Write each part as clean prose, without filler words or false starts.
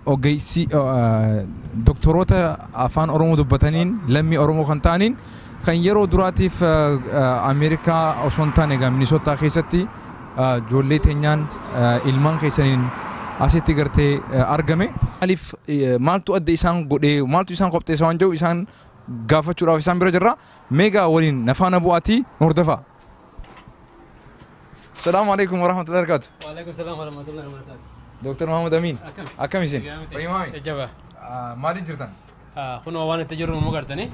Ogeessi doktoroota afaan Oromoo dubbataniin, lammii Oromoo kan ta'aniin, kan yeroo duraatiif Ameerikaa osoo hin taane egaa Minisootaa keessatti ijoollee teenyaan, ilmaan keessaniin asitti gartee argame. Maaliif, maaltu adda isaan godhee, maaltu isaan qopheessa waan jiru isaan gaafachuudhaaf isaan bira jirra. Meegaa waliin nafaana bu'aatii nu hordofaa. Salaamu alaikum warahmatullahi wabarakatuh. Waalaikum salaam warahmatullahi wabarakatuh. Dr. Muhammad Amin. Akkam? Akkam isin? Fayyumaami? Jajjaba. Maaliif jirtan? Kunoo waan itti jirru nu gartanii.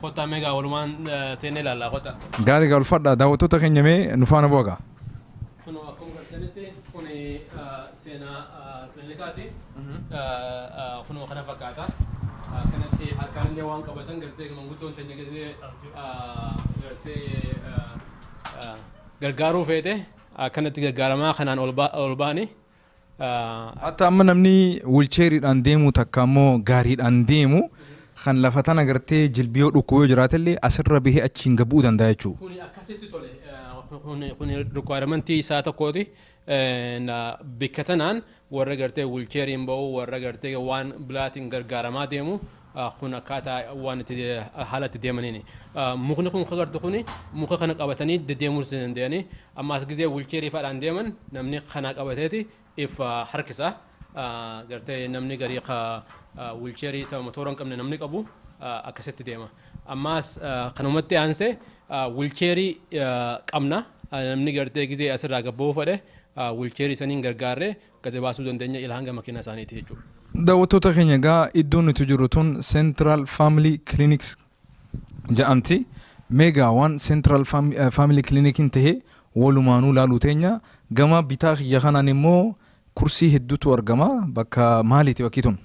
Kottaa, meegaa walumaan seennee ilaallaa, kottaa. Gaarii gaa, ulfadha. Daawwattoota keenya, mee nu faana bu'aa. Kunoo akkuma gartanitti kuni seenaa kilinikaati. Kunoo kana fakkaata. Kanatti harkaan illee waan qabatan gartee manguddoon teenya gartee gargaaruu feete akkanatti gargaaramaa kanaan ol ba'anii. Hatta amma namni wheelchairiidhaan deemu takka immoo gaariidhaan deemu kan lafa tana gartee jilbiyoo dhukkuboo jiraatellee asirra bahee achiin gabbu'uu danda'a jechuudha. Kuni akkasitti tole. Kuni requirementii isaa tokkooti. Bikka tanaan warra gartee wheelchairiin ba'u, warra gartee waan bilaatiin gargaaramaa deemu, kun akkaataa waan itti haala itti deemaniini. Mukni kun agartu kuni muka kana qabatanii deddeemuu danda'anii. Ammaas gizee wheelchairii fa'aadhaan deeman namni kana qabateeti if harkisa. Gartee namni garii wheelchairii motora hin qabne namni qabu akkasitti deema. Ammaas kanumatti aansee wheelchairii qabna. Namni gartee gizee asirraa gabba'uu fedhe wheelchairii saniin gargaarree gadi baasuu dandeenya ila hanga makiina isaaniiti jechuudha. Daawwattoota keenya, egaa iddoon nuti jirru tun Central Family Clinics jedhamti. Meegaa waan Central Family Clinicin tahee walumaanuu laaluu teenya. Gama bitaa kiyya kanaan immoo kursii hedduutu argama. Bakka maaliiti bakki tun?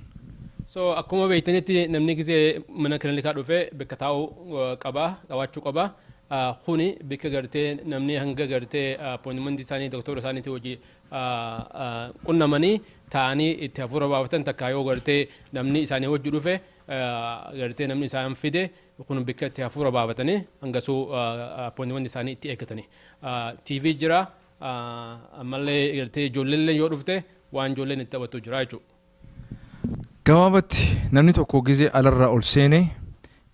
So akkuma beektanitti namni gizee mana kilinikaa dhufee bakka taa'uu qaba, qabaachuu qaba. Kuni bakka gartee namni hanga gartee appointmentii isaanii doktora isaaniitii hojii qunnamanii taa'anii itti hafuura baafatan, takka yoo gartee namni isaanii hojii dhufe, gartee namni isaan fide, kun bakka itti hafuura baafatanii hangasuu appointmentii isaanii itti eeggatanii. TV jira, ammallee gartee ijoolleen yoo dhufte waan ijoolleen itti taphattu jira jechuudha. Gabaabatti namni tokko gizee alarraa ol seene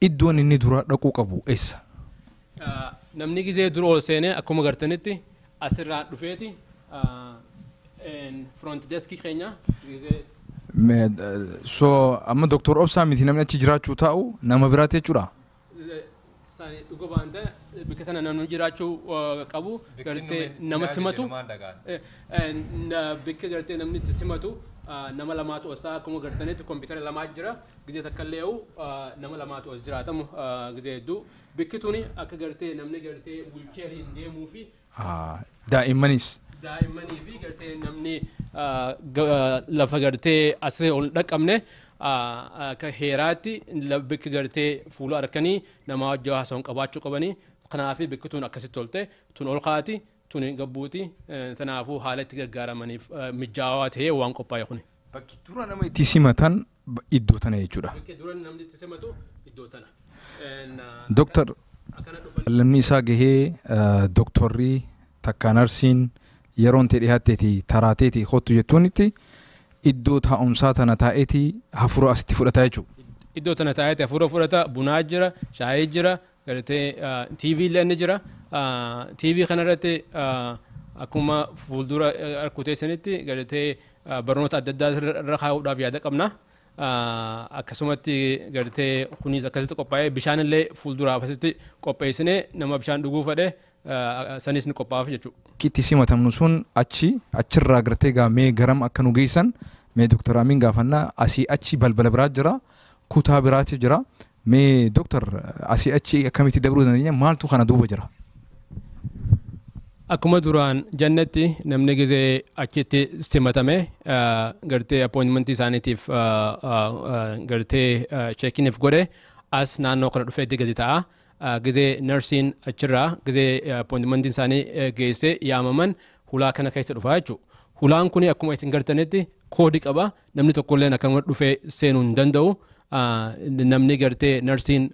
iddoon inni dura dhaquu qabu eessa? Namni gizee dura ol seenee akkuma gartanitti asirraa dhufeeti front deskii keenya gizee So amma Doktor Obsaa miti namni achi jiraachuu taa'u, nama biraati jechuudha. Dhuga baanta bakka tana namni jiraachuu qabu gartee nama simatu, bakka gartee namni itti simatu nama lamaatu as ta'a. Akkuma gartanitti kompiitara lamaa jira. Gizee takka illee nama lamaatu as jiraatamu gizee hedduu. Bakki tuni akka gartee namni gartee wheelchairiin deemuu fi Daa'immanis. Daa'immanii fi gartee namni lafa gartee asii ol dhaqqabne akka heeraatti bakki gartee fuula harkanii nama wajjin haasawwan qabaachuu qabanii. Kanaaf bakki tun akkasitti tolte, tun ol kaati, tun gabbuuti. Kanaafuu haala itti gargaaramaniif mijaawaa ta'ee waan qophaa'e kuni. Bakki dura nama itti simatan iddoo tana jechuudha. Bakki dura namni itti simatu iddoo tana. Doktar lamni isaa gahee doktorri takka narsiin yeroon ta'e dhiyaatteeti taraateeti kottu jettuunitti iddoo taa'umsaa tana taa'eeti hafuura asitti fudhataa jechuudha. Iddoo tana taa'eeti hafuura fudhata. Bunaa jira, shaayii jira, gartee TV illee ni jira. TV kanarratti akkuma fuuldura harkuteessanitti gartee barnoota adda addaa irra kaa'uudhaaf yaada qabna. Akkasumatti gartee kunis akkasitti qophaa'ee bishaan illee fuulduraaf asitti qopheessinee nama bishaan dhuguu fedhe sanis ni qophaa'aaf jechuudha. Itti simatamnu sun achi achirraa gartee gaa mee garam akka nu geessan mee Doktor Amiin gaafannaa. Asii achi balbala biraa jira, kutaa biraatu jira. Mee doktor, asii achi akkamitti dabruu dandeenya? Maaltu kana duuba jira? Akkuma duraan jennetti namni gizee achitti simatame gartee appointmentii isaaniitiif gartee check-iniif godhe as naannoo kana dhufee gadi ta'a. Gizee narsiin achirraa gizee appointmentiin isaanii geessee yaamaman hulaa kana keessa dhufaa jechuudha. Hulaan kun akkuma isin gartanitti koodii qaba. Namni tokkolleen akkanuma dhufee seenuu hin danda'u. Namni gartee narsiin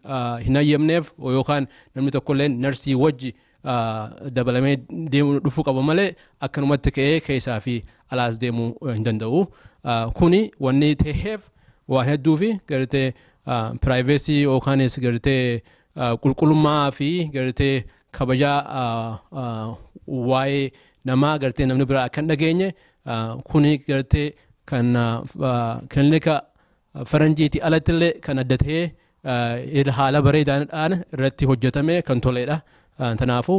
hin hayyamneef yookaan namni tokkolleen narsii wajji dabalamee deemuu dhufuu qaba malee akkanumatti ka'ee keessaa fi alaas deemuu hin danda'u. Kuni wanni ta'eef waan hedduu fi gartee privacy yookaanis gartee qulqullummaa fi gartee kabajaa waa'ee namaa gartee namni biraa akka hin dhageenye kuni gartee kan kilinika faranjiitii alatti illee kan adda ta'ee haala bareedaadhaan irratti hojjetame kan toledha. Kanaafuu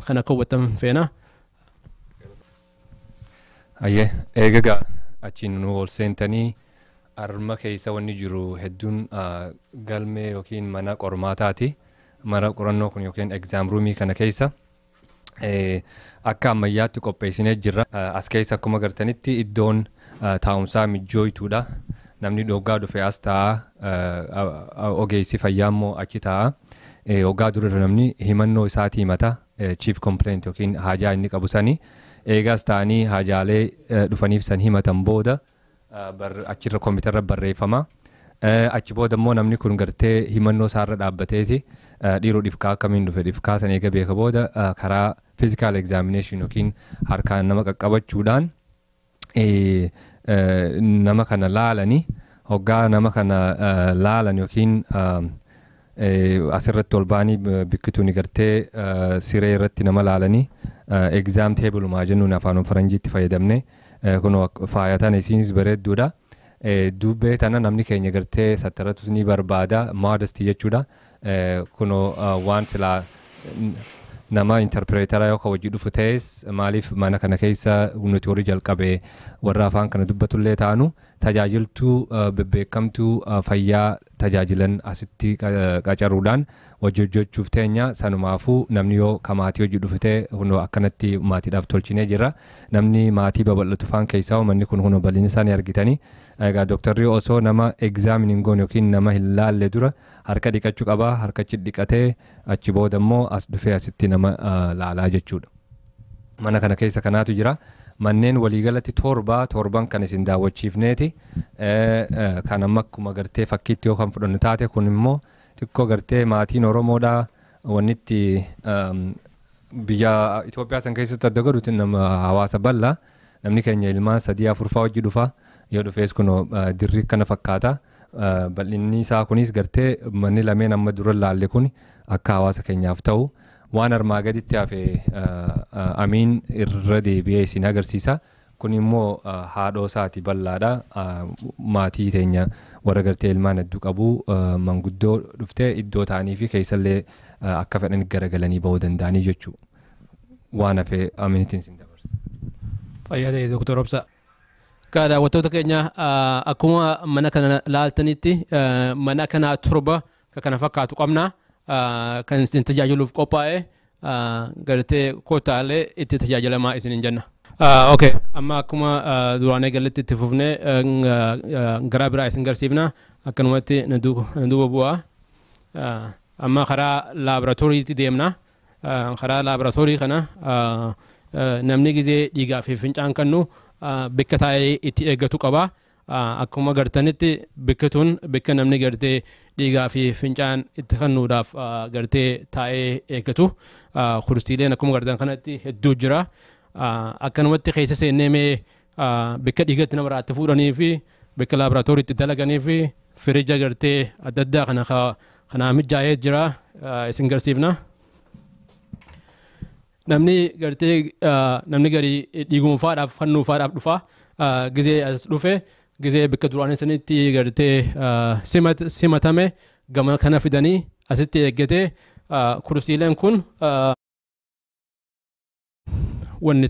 kan akka hubattan feena. Ayyee eegagaa achiin nu ol seentanii arma keessa wanni jiru hedduun galmee yookiin mana qormaataati. Mana qorannoo kun yookiin exam roomii kana keessa akka ammayyaatti qopheessinee jirra. As keessa akkuma agartanitti iddoon taa'umsaa mijjooytuudha. Namni dhoggaa dhufe as taa'a, ogeessi fayyaa immoo achi taa'a. Hoggaa dura namni himannoo isaatii himata, chief complaint yookiin haajaa inni qabu sani. Eegaas ta'anii haajaalee dhufaniif san himatan booda achirra kompiitarra barreeffama. Achi booda immoo namni kun gartee himannoo isaarra dhaabbateeti dhiiroo dhifkaa akkamiin dhufe dhifkaa san eega beeka booda karaa physical examination yookiin harkaan nama qaqqabachuudhaan nama kana laalanii hoggaa nama kana laalan yookiin asirratti ol ba'anii bikkituun gartee siree irratti nama laalanii exam table jennuun afaan faranjiitti fayyadamne kun faayatan isinis bareedduudha. Dubbee tana namni keenya gartee sattaratus ni barbaada, modesty jechuudha. Kunoo waan silaa nama interpreter yoo ka wajji dhufu ta'es, maaliif mana kana keessa nuti warri jalqabe warra afaan kana dubbatullee taanu tajaajiltuu bebbeekamtuu fayyaa tajaajilan asitti qacaruudhaan wajji hojjechuuf teenya. Sanumaafuu namni yoo ka maatii hojii dhufu ta'e hunoo akkanatti maatiidhaaf tolchinee jira. Namni maatii babal'atu faan keessaa manni kun hunoo bal'ina isaanii argitanii. Egaa dooktarri osoo nama examine hin goone yookiin nama hin laalle dura harka dhiqachuu qaba. Harkachi dhiqatee achi booda immoo as dhufee asitti nama laalaa jechuudha. Mana kana keessa kanaatu jira. Manneen waliigalatti torba torban kan isin daawwachiifneeti. Kan amma akkuma gartee fakkiitti yoo kan fudhannu taate, kun immoo xiqqoo gartee maatiin Oromoodha wanni itti biyya Itoophiyaa san keessatti adda godhutti nama hawaasa bal'aa. Namni keenya ilmaan sadii afur fa'aa hojii dhufa. Yoo dhufees kun dirri kana fakkaata. Bal'inni isaa kunis gartee manni lameen amma dura laalle kun akka hawaasa keenyaaf ta'u. Waan armaa gaditti hafe amiin irra deebi'ee isin agarsiisa. Kun immoo haadhoo isaati, bal'aadha. Maatii teenya warra gartee ilmaan hedduu qabu, manguddoo dhuftee iddoo ta'anii fi keessallee akka fedhan garagalanii bahuu danda'anii jechuudha. Waan hafe aminitiin isin dabarsa. Fayyaa ta'e, Dooktar Obsa. Gaa daawwattoota keenya, akkuma mana kana laaltanitti mana kana 7 kan kana fakkaatu qabna. Kan isin tajaajiluuf qophaa'e gartee kotaalee itti tajaajilamaa isiniin jenna. Okay, amma akkuma duraan eegalletti itti fufnee garaa biraa isin garsiifna. Akkanumatti na duuba bu'aa. Amma karaa laaboraatooriitti deemna. Karaa laaboraatoorii kana namni gizee dhiigaa fi fincaan kennu bakka taa'ee itti eeggatu qaba. Akkuma gartanitti bakki tun bakka namni gartee dhiigaa fi fincaan itti kennuudhaaf gartee taa'ee eeggatu. Kursiileen akkuma gartan kanatti hedduu jira. Akkanumatti keessa seennee mee bakka dhiigatti nama irraa fuudhanii fi bakka laaboraatooriitti dalaganii fi firija gartee adda addaa kana kanaa mijaa'ee jira isin garsiifna. Namni gartee namni garii dhiigumfaadhaaf kennuufaadhaaf dhufa. Gizee as dhufe, gizee bakka duraanii sanitti gartee simatame, gama kana fidanii asitti eeggatee kursiileen kun wanni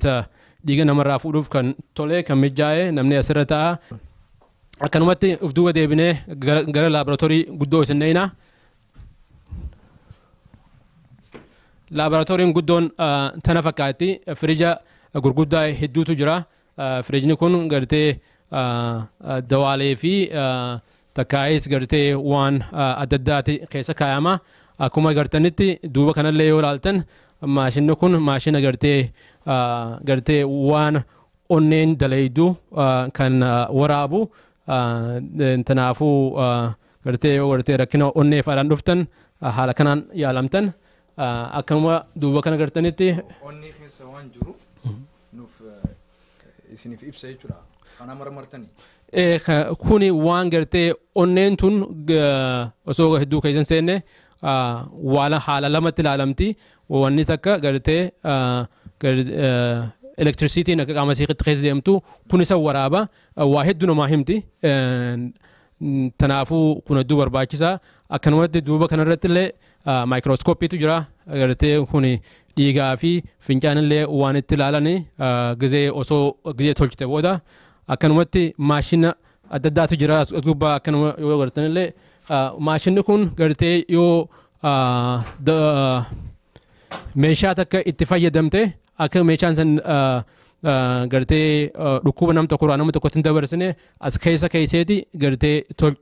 dhiiga namarraa fuudhuuf kan tolee kan mijaa'e namni asirra taa'a. Akkanumatti of duuba deebinee gara laaboraatoorii guddoo isin neeyna. Laaboraatooriin guddoon tana fakkaatti, firija gurguddaa hedduutu jira. Firijni kun gartee dawaalee fi takkaa'is gartee waan adda addaati keessa kaayama. Akkuma gartanitti duuba kanallee yoo ilaaltan maashinni kun maashina gartee waan onneen dalaydu kan waraabu. Kanaafuu gartee yoo gartee rakkina onnee faadhaan dhuftan haala kanaan yaalamtan. Akkanuma duuba kana gartanitti. Onnee keessa waan jiru nuuf isiniif ibsa jechuudha. Kana marmartanii. Kuni waan gartee onneen tun osoo hedduu keessa hin seenne waan haala lamatti ilaalamti. Wanni takka gartee elektirisiitiin akka qaama isiitti keessa deemtu kun isa waraaba waa hedduu namaa himti. Tanaafuu kun hedduu barbaachisaa. Akkanumatti duuba kanarratti illee maayikirooskooppiitu jira. Gartee kun dhiigaa fi fincaan illee waan itti ilaalan gizee osoo gizee tolchite booda. Akkanumatti maashina adda addaatu jira as gubbaa akkanuma yoo agartan illee maashinni kun gartee yoo meeshaa takka itti fayyadamte akka meeshaan san gartee dhukkuba nam tokko irraa nama tokkotti hin dabarsine as keessa keesseeti gartee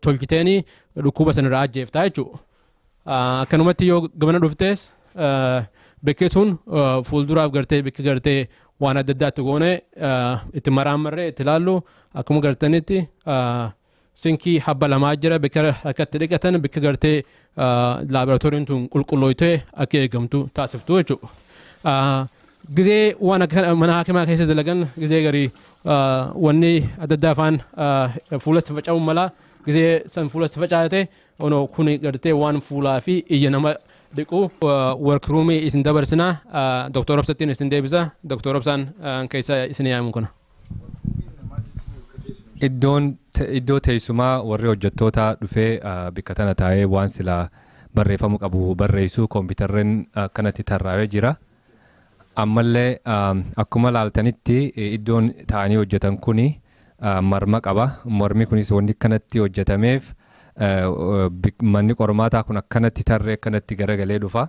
tolchiteeni dhukkuba san irraa ajjeeftaa jechuudha. Akkanumatti yoo gamana dhuftes bakki tun fuulduraaf gartee bakki gartee waan adda addaatti goone itti maraammarree itti ilaallu akkuma gartanitti sinkii habba lamaa jira bakka harkatti dhiqatan bakka gartee laaboraatooriin tun qulqullooytee akka eegamtu taasiftu jechuudha. Gizee waan akka mana hakimaa keessa dalagan gizee garii wanni adda addaa afaan fuulatti faca'uu mala gizee san fuulatti facaate kun gartee waan fuulaa fi ija nama dhiqu workroomii isin dabarsina Dr. Obsattiin isin deebisa Dr. Obsaan keessa isin yaamu kana. Iddoon iddoo teessumaa warri hojjettoota dhufee bakka tana taa'ee waan silaa barreeffamuu qabu barreessu kompiitarreen akkanatti tarraa'ee jira. Ammallee akkuma laaltanitti iddoon taa'anii hojjetan kuni marma qaba. Marmi kunis wanni akkanatti hojjetameef manni qormaataa kun akkanatti tarree akkanatti garagalee dhufa.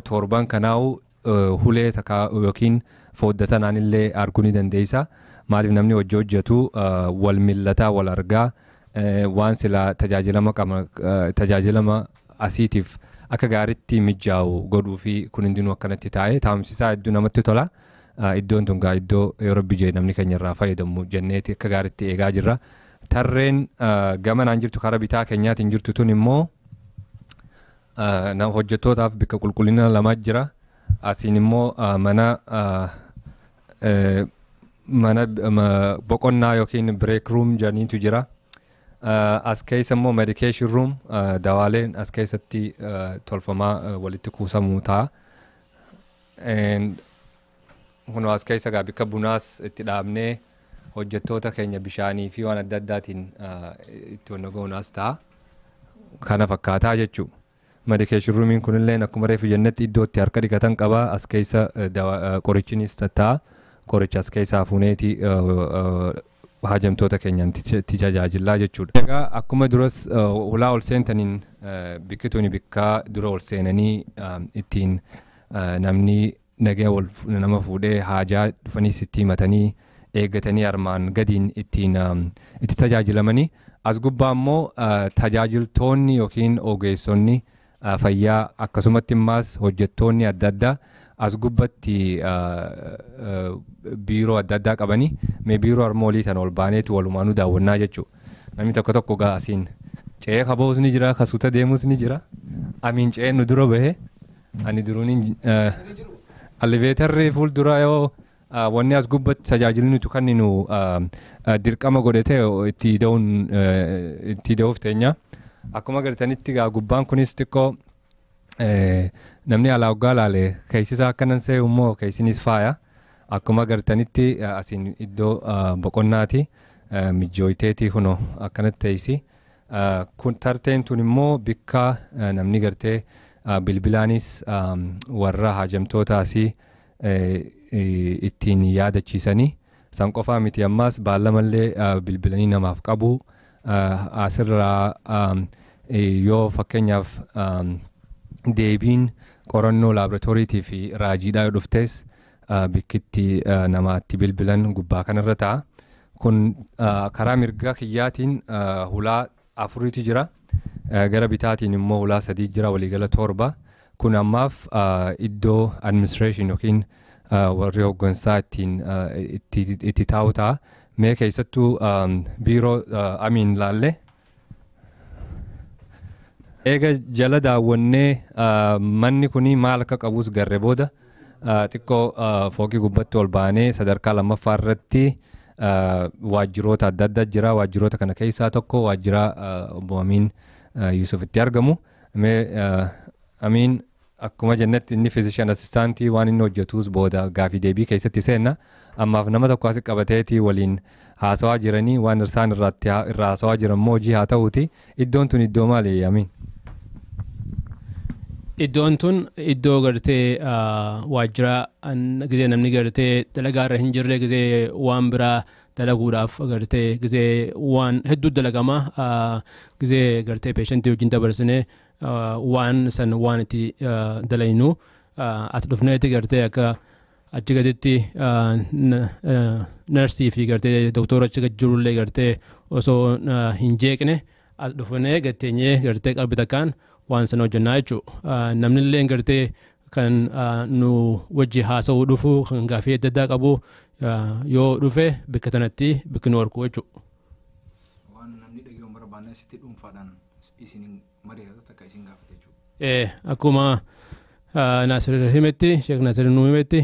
Torban kanaa'u hulee takka yookiin fodda tanaan illee arguu ni dandeessa. Maaliif namni hojii hojjetu wal millataa wal argaa waan silaa tajaajilama qaba tajaajilama asiitiif akka gaariitti mijaa'u godhuu fi kun hundinuu akkanatti taa'ee taa'umsisaa hedduu namatti tola. Iddoon tun gaa iddoo yeroo bijee namni keenya irraa fayyadamu jenneeti akka gaariitti eegaa jirra. Tarreen gamanaan jirtu karaa bitaa keenyaatiin jirtu tun immoo hojjettootaaf bakka qulqullina lamaa jira. Asiin immoo mana boqonnaa yookiin break room jedhaniitu jira. As keessa immoo medication room dawaaleen as keessatti tolfamaa walitti kuusamuu ta'a. Kunoo as keessa gaa bakka bunaas itti dhaabnee hojjettoota keenya bishaanii fi waan adda addaatiin itti wanna goonaas ta'a. Kana fakkaataa jechuudha. Medication roomiin kunillee akkuma reefu jennetti iddoo itti harka dhiqatan qaba. As keessa qorichinis ta'a. Qoricha as keessaa fuuneeti hajamtoota keenyaan itti tajaajillaa jechuudha. Egaa akkuma duras hulaa ol seentaniin biqiltuun bikkaa dura ol seenanii ittiin namni nagaya wal nama fuudhee haajaa dhufaniis itti himatanii eeggatanii armaan gadiin ittiin itti tajaajilamanii as gubbaa immoo tajaajiltoonni yookiin ogeessonni fayyaa akkasumatti immaas hojjettoonni adda addaa as gubbatti biiroo adda addaa qabanii mee biiroo armoolii tan ol baaneetu walumaanuu daawwannaa jechuudha. Namni tokko tokko gaa asiin ce'ee kaba'uus ni jira kasuuta deemuus ni jira. Amiin ce'ee nu dura bahe ani duruun elevatorri fuuldura yoo wanni as gubbatti tajaajilni nuti kenninu dirqama godhatee itti da'uun itti da'uuf teenya. Akkuma agartanitti gaa gubbaan kunis xiqqoo namni alaa hoggaa laale keessisaa akkanan se'u immoo keessinis faaya. Akkuma agartanitti asiin iddoo boqonnaati. Mijjooyiteeti kunoo akkanatti teessi. Kun tarteen tun immoo bikka namni gartee bilbilaanis warra hajamtoota asii ittiin yaadachiisanii san qofaa miti ammaas baallamallee bilbilanii namaaf qabu. Asirraa yoo fakkeenyaaf deebiin qorannoo laaboraatooriitii fi raajiidhaa yoo dhuftes bikkitti namaatti bilbilan gubbaa kanarra ta'a. Kun karaa mirgaa kiyyaatiin hulaa afuriitu jira. Gara bitaatiin immoo hulaa sadii jira waliigala 7. Kun ammaaf iddoo administration yookiin warri hooggansaa ittiin itti taa'u ta'a. Mee keessattuu biiroo amiin laalle. Eega jala daawwannee manni kuni maal akka qabus garre booda xiqqoo fooqii gubbatti ol baanee sadarkaa lammaffaa irratti waajjiroota adda addaa jira. Waajjiroota kana keessaa tokko waajjira obbo Amiin Yusuf itti argamu. Amiin akkuma jennetti inni physician assistantii waan inni hojjetus booda gaafii deebii keessatti seenna. Ammaaf nama tokko asi qabateeti waliin haasawaa jiranii waan isaan irraa haasawaa jiran immoo hojii haa ta'uuti. Iddoon tun iddoo maali Amiin? Iddoon tun iddoo gartee waajjira gizee namni gartee dalagaa irra hin jirre gizee waan biraa dalaguudhaaf gartee gizee waan hedduu dalagama gizee gartee patientii wajjin dabarsine waan san waan itti dalaynu as dhufneeti gartee akka achi gaditti narsii fi gartee doktora achi gad jirullee gartee osoo hin jeeqne as dhufnee gatteenyee gartee qalbii takkaan waan sana hojjennaa jechuudha. Namni illee gartee kan nu wajji haasa'uu dhufu kan gaafii adda addaa qabu yoo dhufe bakka tanatti bakki nu argu jechuudha. Waan namni dhaga'uun barbaanne sitti dhuunfaadhaan isin mari'ata takka isin gaafate jechuudha. Akkuma Naasir himetti, Sheek Naasir nu himetti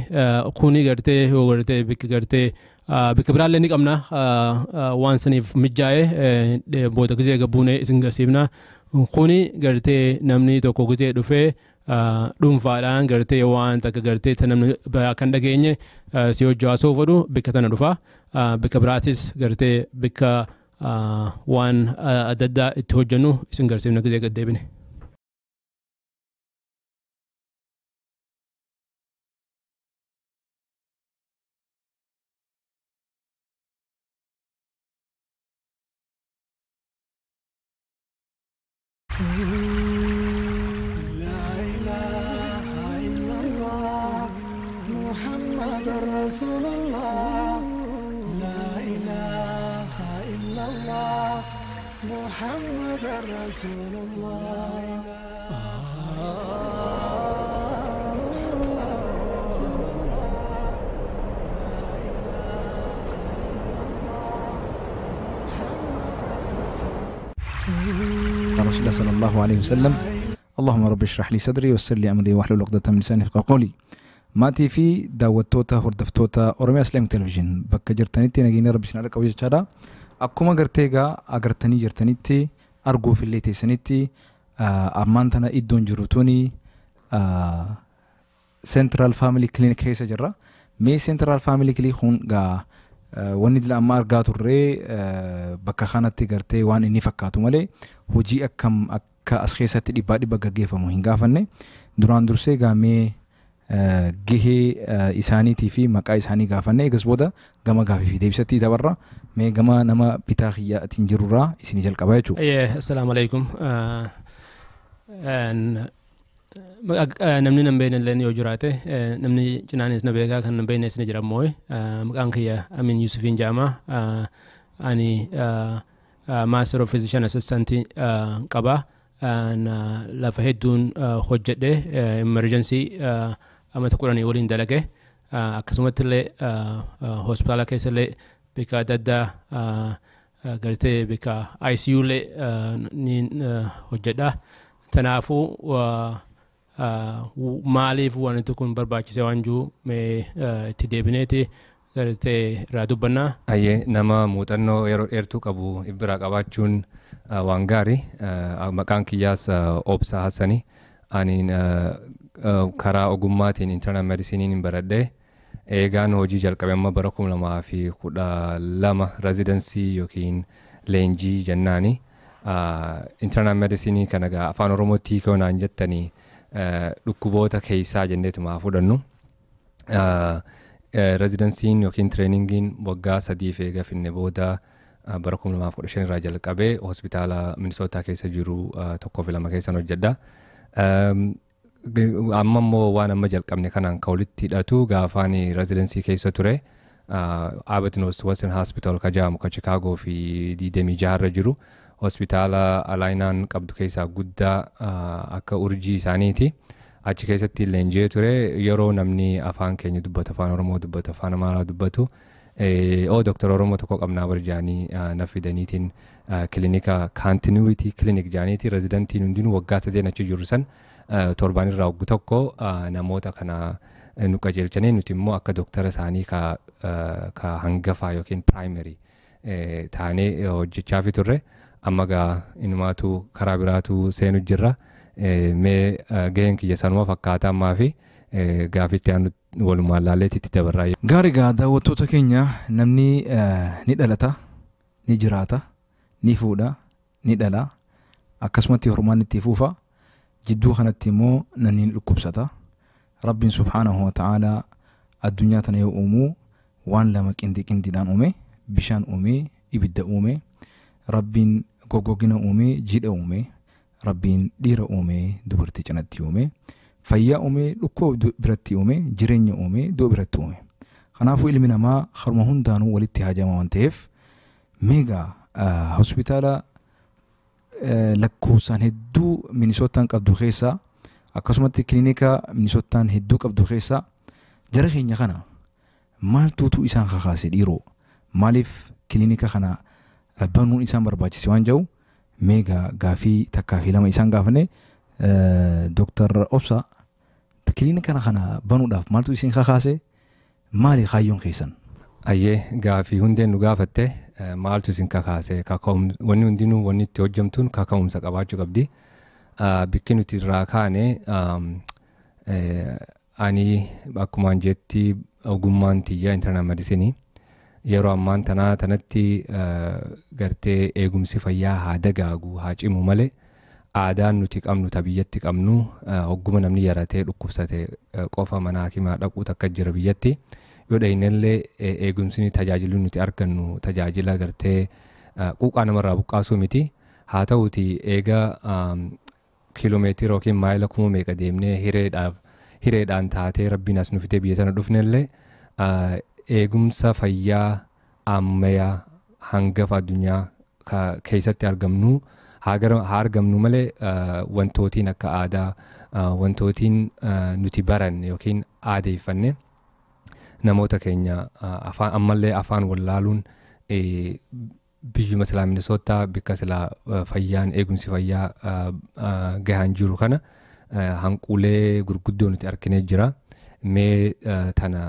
kuni gartee yoo gartee bakki gartee bakka biraallee ni qabna waan saniif mijaa'e booda gizee gabbuunee isin garsiifna. Kuni gartee namni tokko gizee dhufee dhuunfaadhaan gartee waan takka gartee namni kan dhageenye si hojii haasa'uu fedhu bakka tana dhufa. Bakka biraatis gartee bakka waan adda addaa itti hojjennu isin garsiifna gizee gad deebine. لا إله إلا الله محمد رسول الله لا إله إلا الله محمد رسول الله محمد رسول الله رسول الله صلى الله عليه وسلم. اللهم رب اشرح لي صدري ويسر لي امري واحلل عقدة من لساني يفقهوا قولي. Maatii fi daawwattoota hordoftoota Oromiyaa Islaamic Television bakka jirtanitti nageenya Rabbi isin harka qabu jechaadha. Akkuma gartee egaa agartanii jirtanitti arguuf illee teessanitti ammaan tana iddoon jiru tuni Central Family Clinic keessa jirra. Mee Central Family Clinic kun gaa wanni dila amma argaa turree bakka kanatti gartee waan inni fakkaatu malee hojii akkam akka as keessatti dhibbaa dhibba gaggeeffamu hin gaafanne. Duraan dursee gaa mee gahee isaaniitii fi maqaa isaanii gaafanne eegas booda gama gaafii fi deebisatti dabarra. Mee gama nama bitaa kiyyaatiin jirurraa isinii jalqaba jechuudha. Assalaamu alaikum. Namni nan beekne illee yoo jiraate namni cinaanis na beekaa kan nan beeknes ni jira immoo maqaan kiyya Amin Yusufiin jedhama. Ani Master of Physician Assistant qaba. Lafa hedduun hojjedhe emergency amata 10 waliin dalage. Akkasumatti illee hospitaala keessa illee bakka adda addaa gartee bakka ICU illee ni hojjedha. Kanaafuu maaliif wanti kun barbaachise waan jiru mee itti deebineeti gartee irraa dubbannaa. Ayyee nama muuxannoo yeroo dheertuu qabu biraa qabaachuun waan gaarii. Maqaan kiyyaas Obsaa Hassanii. Ani karaa ogummaatiin internal medicine baradhee eegaan hojii jalqabe amma bara 2012 residency yookiin leenjii jennaani. Internal medicine kana egaa afaan Oromootti hiikoo naan jettanii dhukkuboota keessaa jenneetuma haa fudhannu. Residensiin yookiin trainingiin waggaa 3 eega finne booda bara 2015 irraa jalqabee hospitaala Minisootaa keessa jiru 1 fi 2 keessan hojjedha. Amma immoo waan amma jalqabne kanaan kan walitti hidhatu gaafaan residensii keessa ture Abbott Northwestern Hospital ka jedhamu ka Chicago fi 26 irra jiru hospitaala Alaayinaan qabdu keessaa guddaa akka urjii isaaniiti. Achi keessatti leenji'ee ture yeroo namni afaan keenya dubbatu, afaan Oromoo dubbatu, afaan Amaaraa dubbatu Oo Dooktar Oromoo tokko qabnaa barjaanii na fidaniitiin kilinika Continuity Clinic jaaniiti rezidantiin hundinuu waggaa 3 achi jiru san torbaan irraa waggu tokko namoota kana nu qajeelchanii nuti immoo akka dooktara isaanii ka hangafaa yookiin primary taanee hojjechaafi turre. Amma gaa inumaatu karaa biraatu seenu jirra. Mee gaheen kiyya sanuma fakkaata ammaa fi gaafitti aanu walumaan laalleetti itti dabarraa. Gaarii gaa daawwattoota keenya, namni ni dhalata, ni jiraata, ni fuudha, ni dhala, akkasumatti hormaan itti fuufa, jidduu kanatti immoo namni ni dhukkubsata. Rabbiin subhaanahu wa ta'aalaa addunyaa tana yoo uumu waan lama qindii qindiidhaan uume, bishaan uume, ibidda uume, Rabbiin goggogina uume, jiidha uume, Rabbiin dhiira uume, dubartii cinatti uume, fayyaa uume, dhukkuba biratti uume, jireenya uume, du'a biratti uume. Kanaafuu ilmi namaa haruma hundaanuu walitti haajama waan ta'eef meegaa hospitaala lakkoofsaan hedduu Minisootaan qabdu keessaa akkasumatti kilinika Minisootaan hedduu qabdu keessaa jara keenya kana maaltuutu isaan kakaase dhiiroo maaliif kilinika kana banuun isaan barbaachise waan jedhu meegaa gaafii takkaa fi lama isaan gaafanne. Dooktar Obsa, kilinika kana banuudhaaf maaltu isin kakaase, maali kaayyoon keessan? Ayyee, gaafii hundeen nu gaafatte maaltu isin kakaase, wanni hundinuu wanni itti hojjamtuun kaka'umsa qabaachuu qabdi. Bikki nuti irraa kaane ani akkumaan jetti ogummaan tiyya internal medicine yeroo ammaan tanaa tanatti gartee eegumsi fayyaa haa dagaagu haa cimu malee aadaan nuti qabnu ta biyyatti qabnu hogguma namni yaratee dhukkubsate qofa mana hakimaa dhaquu takka jira biyyatti. Yoo dhayinellee eegumsi tajaajilli nuti argannu tajaajila gartee quuqaa namarraa buqqaasuu miti. Haa ta'uti eega kiiloomeetira yookiin maayila kuma meeqa deemnee hireedhaan taatee rabbiin as nu fidee biyya tana dhufnellee eegumsa fayyaa ammayyaa hangafa addunyaa keessatti argamnu haa argamnu malee wantootiin akka aadaa wantootiin nuti baranne yookiin aadeeffanne namoota keenya afaan ammallee afaan wallaaluun biyyuma silaa Minisootaa bikka silaa fayyaan eegumsi fayyaa gahaan jiru kana hanquulee gurguddoo nuti arginee jira. Mee tana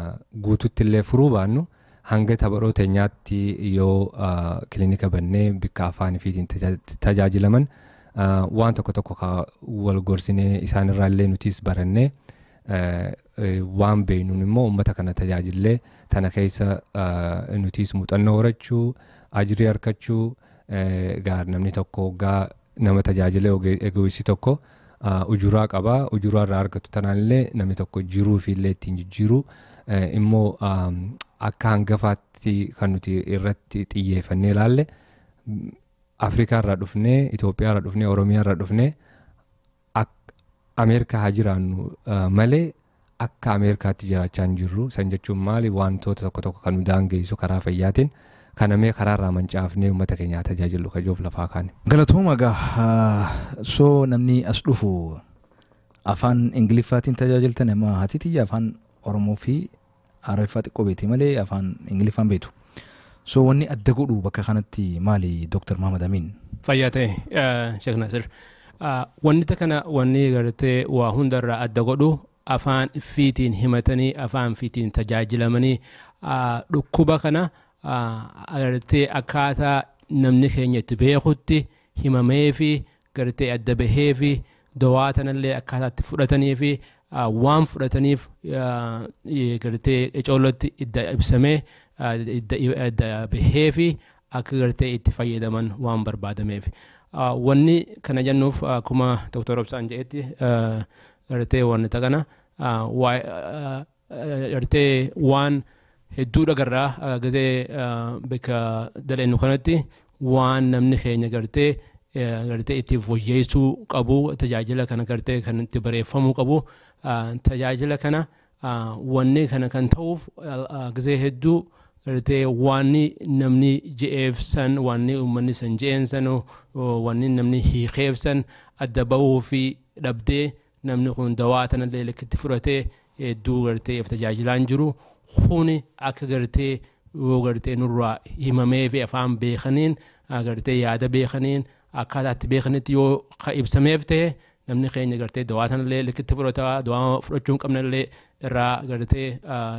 guututti illee furuu baannu hanga tapharoo teenyaatti yoo kilinika bannee bikka afaan ifiitiin tajaajilaman waan tokko tokko wal gorsinee isaanirraa illee nutis barannee waan beeknuun immoo uummata kana tajaajillee tana keessa nutis muuxannoo horachuu ajirii harkachuu gaar namni tokko gaa nama tajaajilee egoisii tokko ujuraa qabaa ujuraa irraa argatu tanaan namni tokko jiruu fi illee ittiin jijjiiruu immoo akka hangafaatti kan nuti irratti xiyyeeffannee ilaalle Afrikaa irraa dhufnee Itoophiyaa irraa dhufnee Oromiyaa irraa dhufnee Ameerikaa haa jiraannu malee akka Ameerikaatti jiraachaa hin jirru. San jechuun maali wantoota tokko tokko kan nu daangeessu karaa fayyaatiin kanamee karaa irraa mancaafnee uummata keenyaa tajaajilu kajoof lafaa kaane. Galatooma gaa soo namni as dhufu afaan Ingiliffaatiin tajaajiltan amma haati tiyya afaan Oromoo fi Arabiffaa xiqqoo beekti malee afaan Ingiliffaan beektu. So wanni adda godhu bakka kanatti maali Dooktar Mahamad Amiin? Fayyaa ta'e Sheekh Nasir. Wanni kana wanni gartee waa hundarraa adda godhu afaan fiitiin himatanii afaan fiitiin tajaajilamanii dhukkuba kana gartee akkaataa namni keenya itti beekutti himamee fi gartee adda bahee fi dawaa tanallee akkaataa itti fudhatanii fi waan fudhataniif gartee icoollootti idda ibsamee idda bahee fi akka gartee itti fayyadaman waan barbaadameef. Wanni kana jennuuf akkuma Dooktar Obsaan jedhetti gartee wanni kana gartee waan hedduu dhagarraa gazee bakka daleennu kanatti waan namni keenya gartee gartee itti fooyyeessuu qabu tajaajila kana gartee kan itti bareeffamuu qabu tajaajila kana wanni kana kan ta'uuf gazee hedduu gartee wanni namni je'eef san wanni uummanni san je'een san wanni namni hiikeef san adda bahuu fi dhabdee namni kun dawaa tanallee likkitti fudhatee hedduu gartee if tajaajilaan jiru kuni akka gartee Yoo gartee nurraa himamee fi afaan beekaniin, gartee yaada beekaniin, akkaataa itti beekanitti yoo ibsameef ta'e, namni keenya gartee dawaa tanallee likkitti fudhata. Dawaa fudhachuu hin qabnellee irraa gartee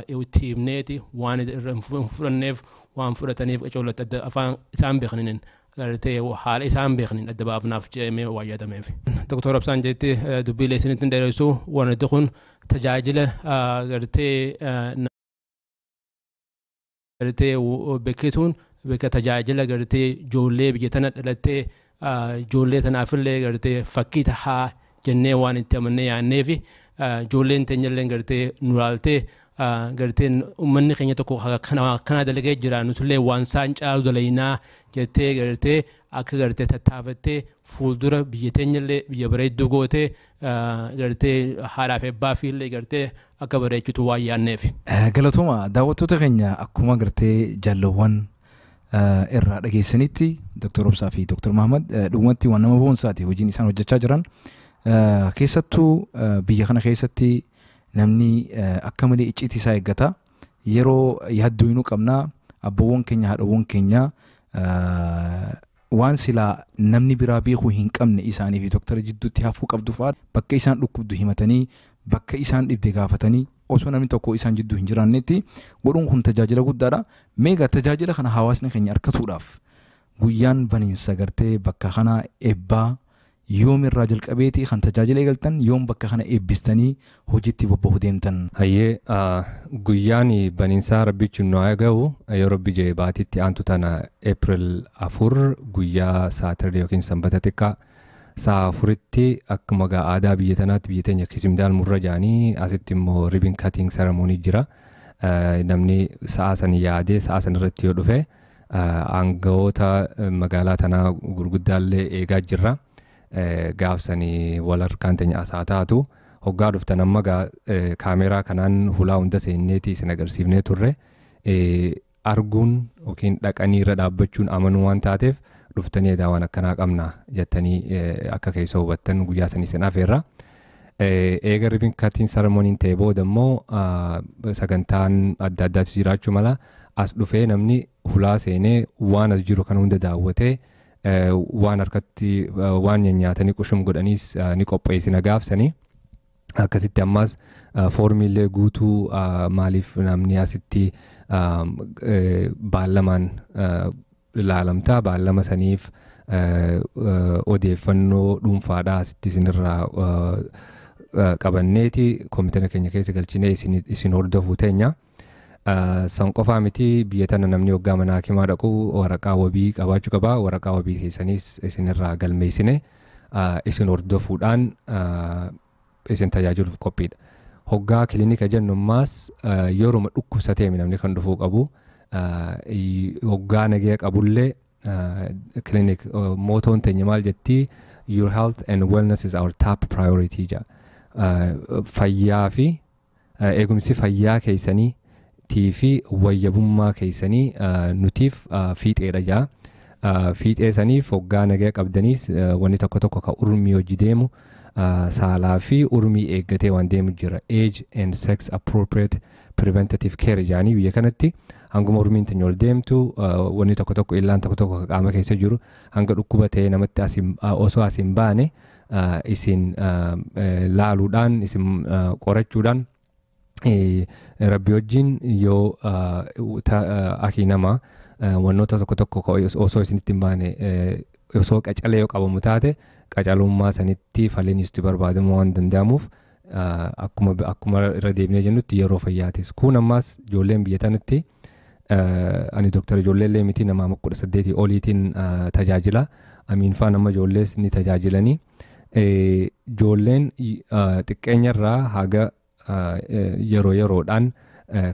itti himneeti, waan irra hin fudhanneef, waan fudhataniif qacoolatti adda afaan isaan beekaniin, gartee haala isaan beekaniin adda baafnaaf jedhamee waan yaadameef. Doktor Obsaan jetti dubbiilee isinitti hin dheeressu. Wanti kun tajaajila gartee beekituun bakka tajaajila gartee ijoollee biyya tana dhalattee, ijoollee tanaafillee gartee fakkii tahaa jennee waan itti amannee yaannee fi ijoolleen teenyallee gartee nu laaltee, gartee uummanni keenya tokko akkana dalagee jira, nutillee waan isaan caalu dalaynaa jettee, gartee akka gartee tattaafattee fuuldura biyya teenyallee biyya bareedduu gootee, gartee haadhaaf ebbaa fiillee gartee akka bareechitu waan yaanneef. Galatooma daawwattoota keenya. Akkuma gartee jaallawwan irraa dhageessanitti, Dr. Obsaa fi Dr. Mahamad dhugumatti waan nama boonsaati hojiin isaan hojjechaa jiran. Keessattuu biyya kana keessatti namni akka malee icciitii isaa eeggata. Yeroo yaaddoo qabnaa abboowwan keenya, haadhawwan keenya waan silaa namni biraa beekuu hin qabne isaanii fi doktara jidduutti hafuu qabdu fa'aa, bakka isaan dhukkubdu himatanii, bakka isaan dhibde gaafatanii, osoo namni tokko isaan jidduu hin jiraannetti godhuun kun tajaajila guddaadha. Meegaa tajaajila kana hawaasni keenya argatuudhaaf guyyaan baniinsa gartee bakka kana eebbaa yoomirraa jalqabeeti kan tajaajila eegaltan? Yoom bakka kana eebbistanii hojiitti bobba'uu deemtan? Hayyee, guyyaan baniinsaa rabbichi nu haa ga'u, yoo rabbi jee baatitti aantu tana April 4, guyyaa Saturday yookiin sanbata xiqqaa, sa'a 4tti akkuma gaa aadaa biyya tanaatti, biyya teenya kisimdaal murra jaanii, asitti immoo ribbon cutting ceremony jira. Namni sa'a san yaadee sa'a san irratti yoo dhufe, aangawoota magaalaa tanaa gurguddaallee eegaa jirra. Gaafsanii wal harkaan teenya asaa taatu. Hoggaa dhuftan amma kaameraa kanaan hulaa hunda seenneeti isin agarsiifnee turre. Arguun yookiin dhaqanii irra dhaabbachuun amanuu waan taateef, dhuftanii edaa waan akkanaa qabna jettanii akka keessa hubattan guyyaa sanii isin afeerra. Eega ribbon cutting ceremony ta'e booda immoo sagantaan adda addaatti jiraachuu mala. As dhufee namni hulaa seenee waan as jiru kan hunda daawwatee, waan harkatti waan nyaatanii qushum godhaniis ni qopheessina gaafsanii. Akkasitti ammas foormiillee guutuu, maaliif namni asitti baallamaan ilaalamtaa, baallama saniif odeeffannoo dhuunfaadhaa asitti isinirraa qabanneeti koompitara keenya keessa galchinee isin hordofuu teenya. San qofaa miti, biyya tana namni waggaa mana hakimaa dhaqu waraqaa wabii qabaachuu qaba. Waraqaa wabii keessaniis isinirraa galmeessine isin hordofuudhaan isin tajaajiluuf qophiidha. Hoggaa kilinika jennu ammaas yeruma dhukkubsatee namni kan dhufuu qabu. Hoggaa nagaya qabullee clinic mottoon teenya maal jettii? "Your health and wellness is our top priority" jedha. Fayyaa fi eegumsi fayyaa keessanii tii fi wayyabummaa keessanii nutiif fiixeedha jedha. Fiixee saniif hoggaa nagaya qabdaniis wanni tokko tokko ka urmii hojii deemu, saalaa fi urmii eeggatee waan deemu jira. Age and sex appropriate preventative care jedhanii, biyya kanatti hanguma urmiin teenya ol deemtu wanni tokko tokko, illaan tokko tokko ka qaama keessa jiru hanga dhukkuba ta'ee namatti osoo as hin baane isin laaluudhaan, isin qorachuudhaan, rabbi wajjin yoo akii nama wannoota tokko tokko osoo isinitti hin baane, osoo qacalee yoo qabamu taate, qacalummaa sanitti falleen itti barbaadamu waan danda'amuuf, akkuma irra deebinee jennutti yeroo fayyaatis. Kun ammaas ijoolleen biyya tanatti, ani doktara ijoollee illee miti, nama 18 oliitiin tajaajila. Amiin faan amma ijoollees ni tajaajilanii. Ijoolleen xiqqeenyarraa haga yeroo yeroodhaan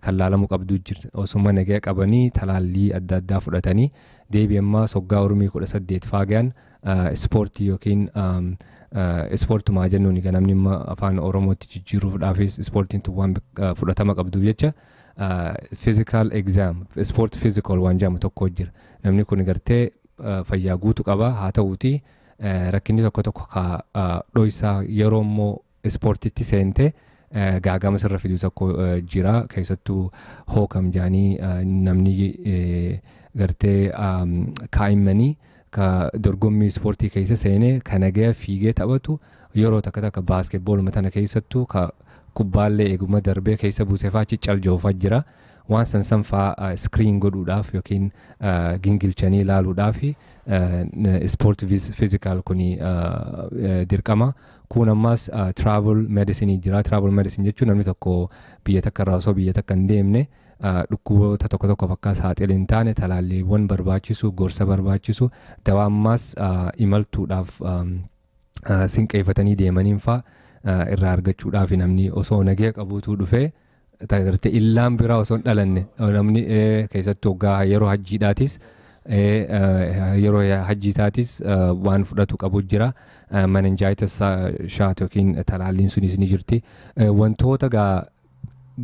kan laalamuu qabdu jirti. Osuma nagaya qabanii talaallii adda addaa fudhatanii deebi ammaa soggaa urmii 18 faa gahan ispoortii yookiin ispoortumaa jennuun egaa namni amma afaan Oromootti jijjiiruudhaafis ispoortiin tun waan fudhatama qabduuf jecha, physical exam, sport physical waan jedhamu tokko jira. Namni kun gartee fayyaa guutuu qaba, haa ta'uuti rakkinni tokko tokko ka dho'isaa yeroo immoo ispoortitti seente Gaagama sirra fidu tokko jira, keessattuu hookam jaanii namni gartee kaa'immanii ka dorgommii ispoortii keessa seenee ka nagaya fiigee taphatu, yeroo takka takka baaskeetbooluma tana keessattuu ka kubbaallee eeguma darbee keessa buusee fa'aa achi caljoofaa jira. Waan san san fa'aa screen godhuudhaaf yookiin gingilchanii ilaaluudhaaf sport physical kuni dirqama. Kun ammas travel medicine jira. Travel medicine jechuun namni tokko biyya takka irraa osoo biyya takka hin deemne dhukkuboota tokko tokko akka saaxil hin taane talaalliiwwan barbaachisu, gorsa barbaachisu, dawaa ammas imaltuudhaaf sinqeeffatanii deemaniin fa'aa irraa argachuudhaaf, namni osoo nagaya qabuutu dhufee gartee illaan biraa osoo hin dhalanne, namni keessattuu waggaa yeroo hajjiidhaatis, yeroo hajjiitaatis waan fudhatu qabu jira. Meningitis shot yookiin talaalliin sunis ni jirti. Wantoota gaa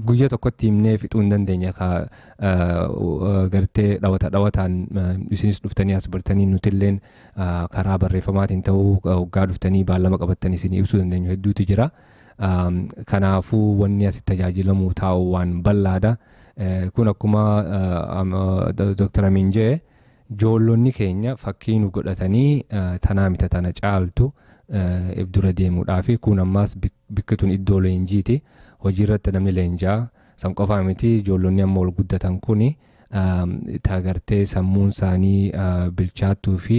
guyya tokkotti himnee fixuu hin dandeenya, ka gartee dhawata dhawataan isinis dhuftanii as bartanii, nutilleen karaa barreeffamaatiin ta'uu, waggaa dhuftanii baallama qabattanii isin ibsuu dandeenyu hedduutu jira. Kanaafuu wanni asitti tajaajilamu taa'u waan bal'aadha. Kun akkuma Dr. Amin jee, ijoollonni keenya fakkii nu godhatanii tanaa mita tana caaltu if dura deemuudhaafi. Kun ammaas bikkituun iddoo leenjiiti. Hojii irratti namni leenjaa san qofaa miti, ijoollonni amma ol guddatan kuni tagartee sammuun isaanii bilchaattuu fi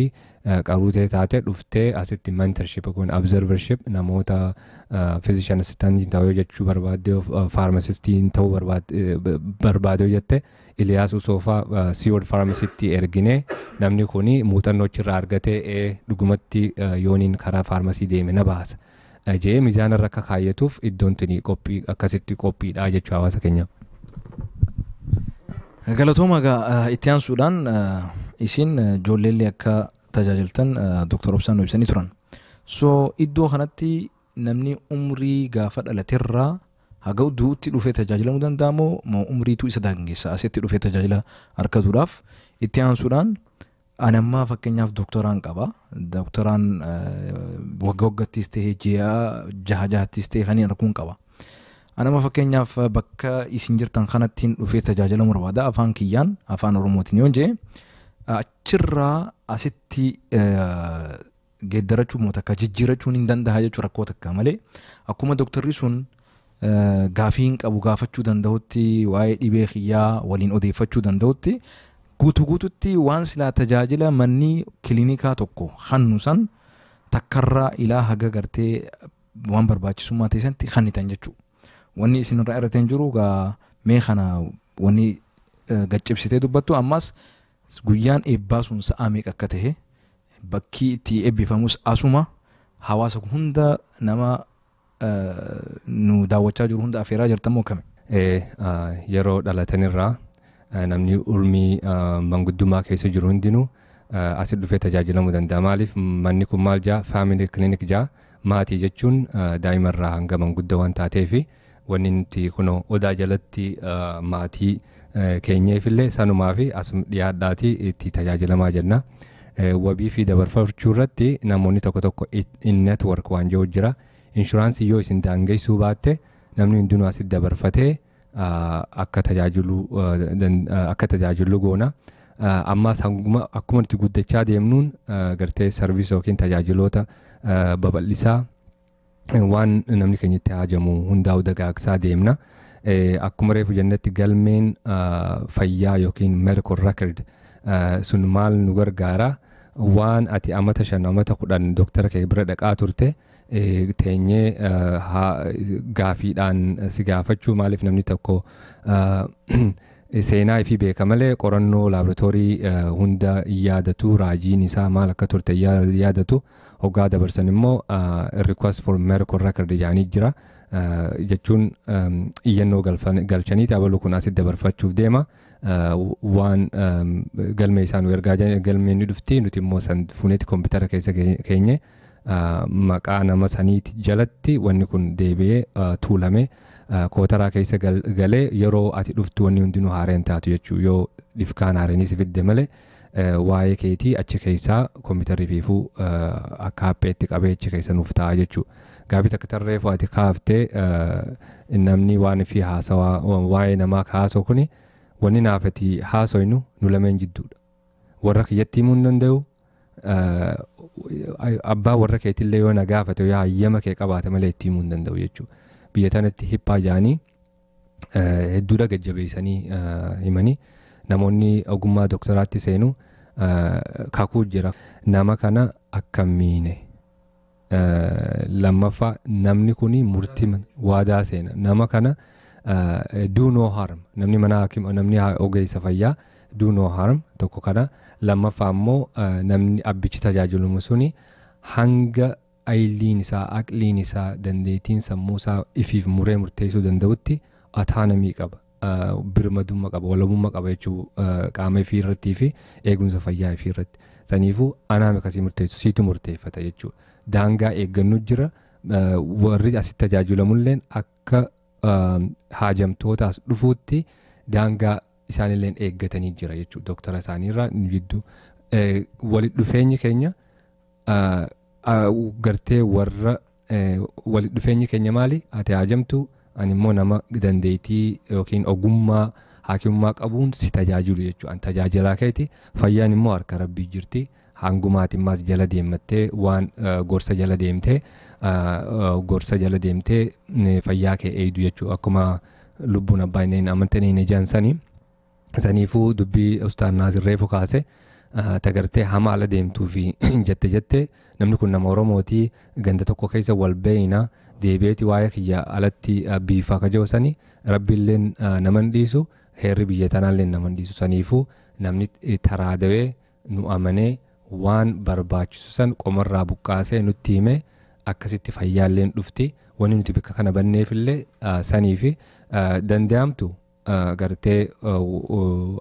qaruutee taate dhuftee asitti mentorship kun observership namoota physician assistant ta'uu jechuu barbaadde, pharmacistiin ta'uu barbaade jette, Iliyaas Usoofaa Seward Pharmacytti ergine, namni kuni muuxannoo achirraa argatee dhugumatti yooniin karaa faarmasii deeme na baasa jee mizaana irra akka kaayyatuuf iddoon tuni qophii akkasitti qophiidha jechuu hawaasa keenyaaf. Galatooma. Egaa itti aansuudhaan isin ijoolleellee akka tajaajiltan Dr. Obsaan nu ibsanii turan. So iddoo kanatti namni umrii gaafa dhalaterraa haga du'utti dhufee tajaajilamuu danda'a moo umriitu isa daangeessa asitti dhufee tajaajila argatuudhaaf? Itti aansuudhaan ani ammaa fakkeenyaaf doktoraan qaba. Doktoraan waggaa waggattis ta'ee ji'a jaha jahattis ta'ee kan hin arguun qaba. Ani amma fakkeenyaaf bakka isin jirtan kanattiin dhufee tajaajilamuu barbaada, afaan kiyyaan, afaan Oromootiin yoon jee, achirraa asitti geeddarachuu moo takka jijjiirachuun hin danda'a jechuu rakkoo takka malee, akkuma doktorri sun gaafii hin qabu gaafachuu danda'utti, waa'ee dhibee kiyyaa waliin odeeffachuu danda'utti, guutuu guututti waan silaa tajaajila manni kiliinikaa tokko hannu san takkarraa ilaa haga gartee waan barbaachisummaa ta'e sanatti hannitan jechuudha. Wanni isin irraa irratti hin jiru gaa mee kana wanni gaccibsitee dubbattu, ammas guyyaan eebbaa sun sa'a meeqa akka ta'e, bakki itti eebbifamus asuma, hawaasa hunda nama nu daawwachaa jiru hunda afeeraa jirtamoo kami? Yeroo dhalatanirraa namni urmii manguddummaa keessa jiru hundinuu asi dhufee tajaajilamuu danda'a. Maaliif manni kun maal jaa, family clinic jaa, maatii jechuun daa'imarraa hanga manguddoo waan taateefi, wanni nuti kunoo odaa jalatti maatii keenyeefillee sanumaa fi asuma dhiyaadhaatii itti tajaajilamaa jenna. Wabii fi dabarfachuu irratti namoonni tokko tokko in network waan jiru jira. Inshuraansii yoo isin daangeessuu baatte, namni hundinuu asitti dabarfatee akka tajaajilu goona. Ammas akkuma nuti guddachaa deemnuun gartee service yookiin tajaajiloota babal'isaa, waan namni keenya itti haajamu hundaa'u dagaagsaa deemna. Akkuma reefu jennetti, galmeen fayyaa yookiin medical record sun maal nu gargaara? Waan ati amata 5, amata 10 doktara kee bira dhaqaa turte teenyee gaafiidhaan si gaafachuu. Maaliif namni tokko seenaa ifii beeka malee qorannoo laaboraatoorii hunda hin yaadatu, raajiin isaa maal akka turte hin yaadatu. Hoggaa dabarsan immoo request for medical record jedhanii jira, jechuun iyyannoo galchaniiti abaluu kun asitti dabarfachuuf deema, waan galmee isaa nu ergaa, galmeen ni dhufti, nuti immoo san fuuneeti koompitara keessa keenye, maqaa nama saniiti jalatti wanni kun deebi'ee tuulame kootaraa keessa galee, yeroo ati dhuftu wanni hundinuu haareen taatu jechuu, yoo dhifkaan haareenii si fidde malee. Waa'ee keetii achi keessaa kompiitarri fiifuu akka hapheetti qabee achi keessa nuuf ta'a jechuudha. Gaaffii takka tarreefu ati kaaftee, namni waan fi haasawaa waa'ee namaa kaasoo kuni, wanni naaf ati haasoynu nu lameen jidduudha. Warra kiyyatti himuu hin danda'u. Abbaa warra keetillee yoo na gaafate, yoo hayyama kee qabaate malee itti himuu hin danda'u jechuudha. Biyya tanatti HIPAA jaanii hedduudha gajjabeessanii himanii, namoonni ogummaa doktaraatti seenu kakuu jira. Nama kana akka miine. Lammaffaa, namni kuni murtii waadaa seena. Nama kana do no harm. Namni mana namni ogeessa fayyaa do no harm tokko kana. Lammaffaa immoo, namni abbichi tajaajilamu suni hanga ayiliin isaa, aqliin isaa, dandeettiin sammuu isaa ifiif muree murteessuu danda'utti autonomy qaba. Birmadummaa qaba, walabummaa qaba jechuu, qaama ifii irrattii fi eegumsa fayyaa ifii irratti. Saniifuu anaa akkasii murteessu, siitu murteeffata jechuudha. Daangaa eeggannu jira. Warri asitti tajaajilamulleen akka haajamtoota as dhufuutti daangaa isaanilleen eeggatanii jira jechuudha. Doktara isaaniirraa nu jidduu. Walitti dhufeenyi keenya gartee warra walitti dhufeenyi keenya maali? Ati haajamtu, ani immoo nama dandeettii yookiin ogummaa haakimummaa qabuun si tajaajilu jechuudha. Ani tajaajilaa keeti, fayyaan immoo harka rabbii jirti. Hangumaati immaas jala deemmattee waan gorsa jala deemtee fayyaa kee eegdu jechuudha. Akkuma lubbuun abbaa inni amantanii hin ijaan sanii. Saniifuu dubbii Ustaan Naasir reefu kaase tagartee hama ala deemtuu fi jette jette, namni kun nama Oromootii, ganda tokko keessa wal beeyna, deebi'eeti waa'ee kiyya alatti biifaa ka jiru sani, rabbiilleen nama hin dhiisu, heerri biyya tanaallee nama hin dhiisu. Saniifuu namni taraadawee nu amanee waan barbaachisu san qomarraa buqqaasee nutti hime, akkasitti fayyaalleen dhufti. Wanni nuti bakka kana banneefillee sanii fi danda'amtu gartee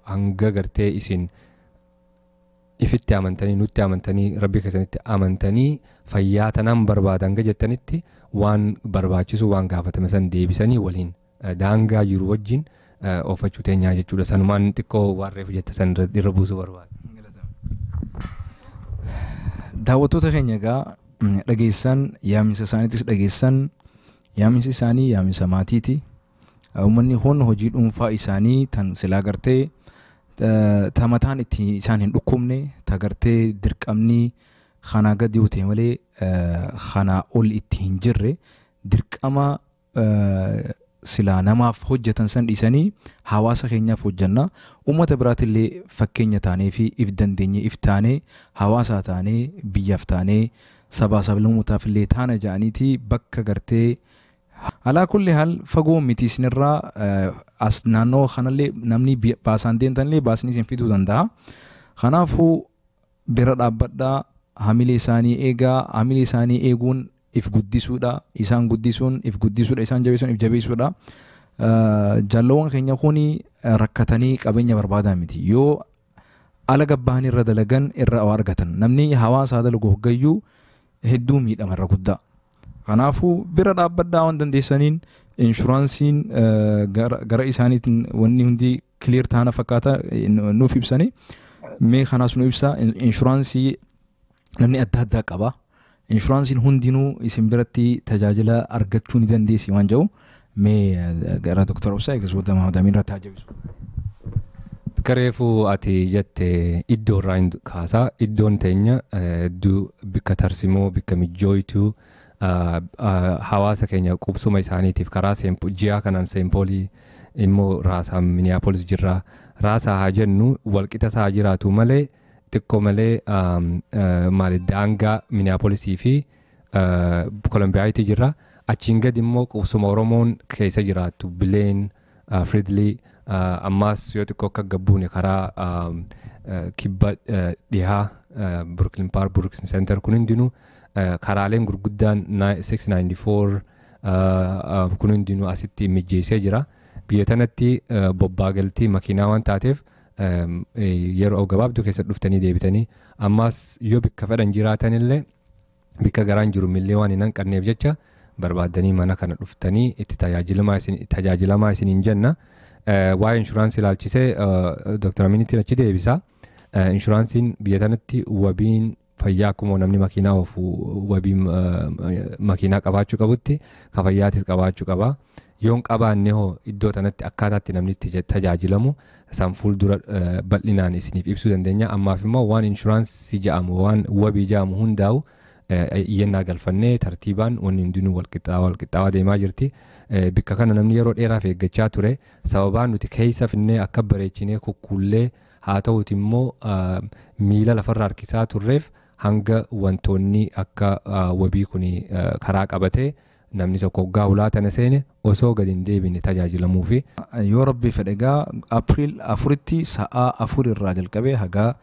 hanga gartee isin ifitti amantanii, nutti amantanii, rabbii keessanitti amantanii, fayyaa tanaan barbaadan hanga jettanitti, waan barbaachisu, waan gaafatame san deebisanii waliin daangaa jiru wajjin oofachuu teenyaa jechuudha. Sanumaan xiqqoo waan reefu jette san irra buusuu barbaada. Daawwattoota keenya egaa dhageessan, yaamisa isaaniitis dhageessan. Yaamisi isaanii yaamisa maatiiti. Uummanni kun hojii dhuunfaa isaanii tan silaa gartee ta mataan itti isaan hin dhukkubne, ta gartee dirqamni kanaa gadi yoo ta'e malee kanaa ol itti hin jirre, dirqama silaa namaaf hojjetan san dhiisanii hawaasa keenyaaf hojjenna. Uummata biraatillee fakkeenya taanee fi if dandeenye, if taanee, hawaasaa taanee, biyyaaf taanee, sabaa sablammootaaf illee taana ja'aniiti. Bakka gartee alaa kulli haal fagoo miti isinirraa, as naannoo kanallee namni baasaan deemtanillee baasni isin fiduu danda'a. Kanaafuu bira dhaabbadhaa, hamilee isaanii eegaa. Hamilee isaanii eeguun if guddisuudha, isaan guddisuun if guddisuudha, isaan jabeessuun if jabeessuudha. Jaalawwan keenya kuni rakkatanii qabeenya barbaadaa miti. Yoo ala gabbahanii irra dalagan irra waa argatan. Namni hawaasaa dalagu hoggayyuu hedduu miidhama irra guddaa. Kanaafuu bira dhaabbadhaa waan dandeessaniin. Inshuraansiin gara isaaniitiin wanni hundi clear taana fakkaata nuuf ibsanii. Mee kanaas nu ibsa, inshuraansii namni adda addaa qaba. Inshuraansiin hundinuu isin biratti tajaajila argachuu ni dandeessi waan jedhu, mee gara Dr. Obsaa eegas Mahamad irratti haa jabisu. Reefuu ati jette iddoo irraa hin kaasaa. Iddoon teenya hedduu bikka tarsimoo, bikka mijjooytuu hawaasa keenya qubsuma isaaniitiif karaa ji'a kanaan Seempoolii immoo raasaa Miniyaapolis jirra. Raasaa haa jennu, walqixa isaa jiraatu malee, xiqqoo malee maali, daangaa Miniyaapolisii fi Kolombiyaatti jirra. Achiin gadi immoo qubsuma Oromoon keessa jiraattu, Bileen, Fridley, ammaas yoo xiqqoo akka gabbuune karaa kibba dhihaa Brooklyn Park, Brooklyn Center, kun hundinuu karaaleen gurguddaan 694 kun hundinuu asitti mijjeessee jira. Biyya tanatti bobbaa galtii makiinaa waan taateef yeroo gabaabduu keessa dhuftanii deebitanii, ammaas yoo bikka fedhan jiraatanillee, bikka garaan jiru millee waan hin hanqanneef jecha barbaaddanii mana kana dhuftanii itti tajaajilamaa isiniin jenna. Waa'ee inshuraansii ilaalchisee Dr. Aminitti achi deebisa. Inshuraansiin biyya tanatti wabiin fayyaa akkuma namni makiinaa oofu wabii makiinaa qabaachuu qabutti ka fayyaatis qabaachuu qaba. Yoon qabaanne hoo iddoo tanatti akkaataatti namni itti tajaajilamu san fuuldura bal'inaan isiniif ibsuu dandeenya. Ammaaf immoo waan inshuraansii jedhamu, waan wabii jedhamu hundaa'u iyyannaa galfannee tartiibaan wanni hundinuu walqixxaawaa deemaa jirti. Bikka kana namni yeroo dheeraaf eeggachaa ture. Sababaan nuti keessa finnee akka bareechinee kukkuullee haa ta'uuti immoo miila lafarra harkisaa turreef hanga wantoonni akka wabii kun karaa qabatee namni tokko hoggaa hulaa tana seene osoo gadi hin deebine tajaajilamuufi. Yoo Rabbi fedhe egaa April 4tti sa'aa 4 irraa jalqabee hagaa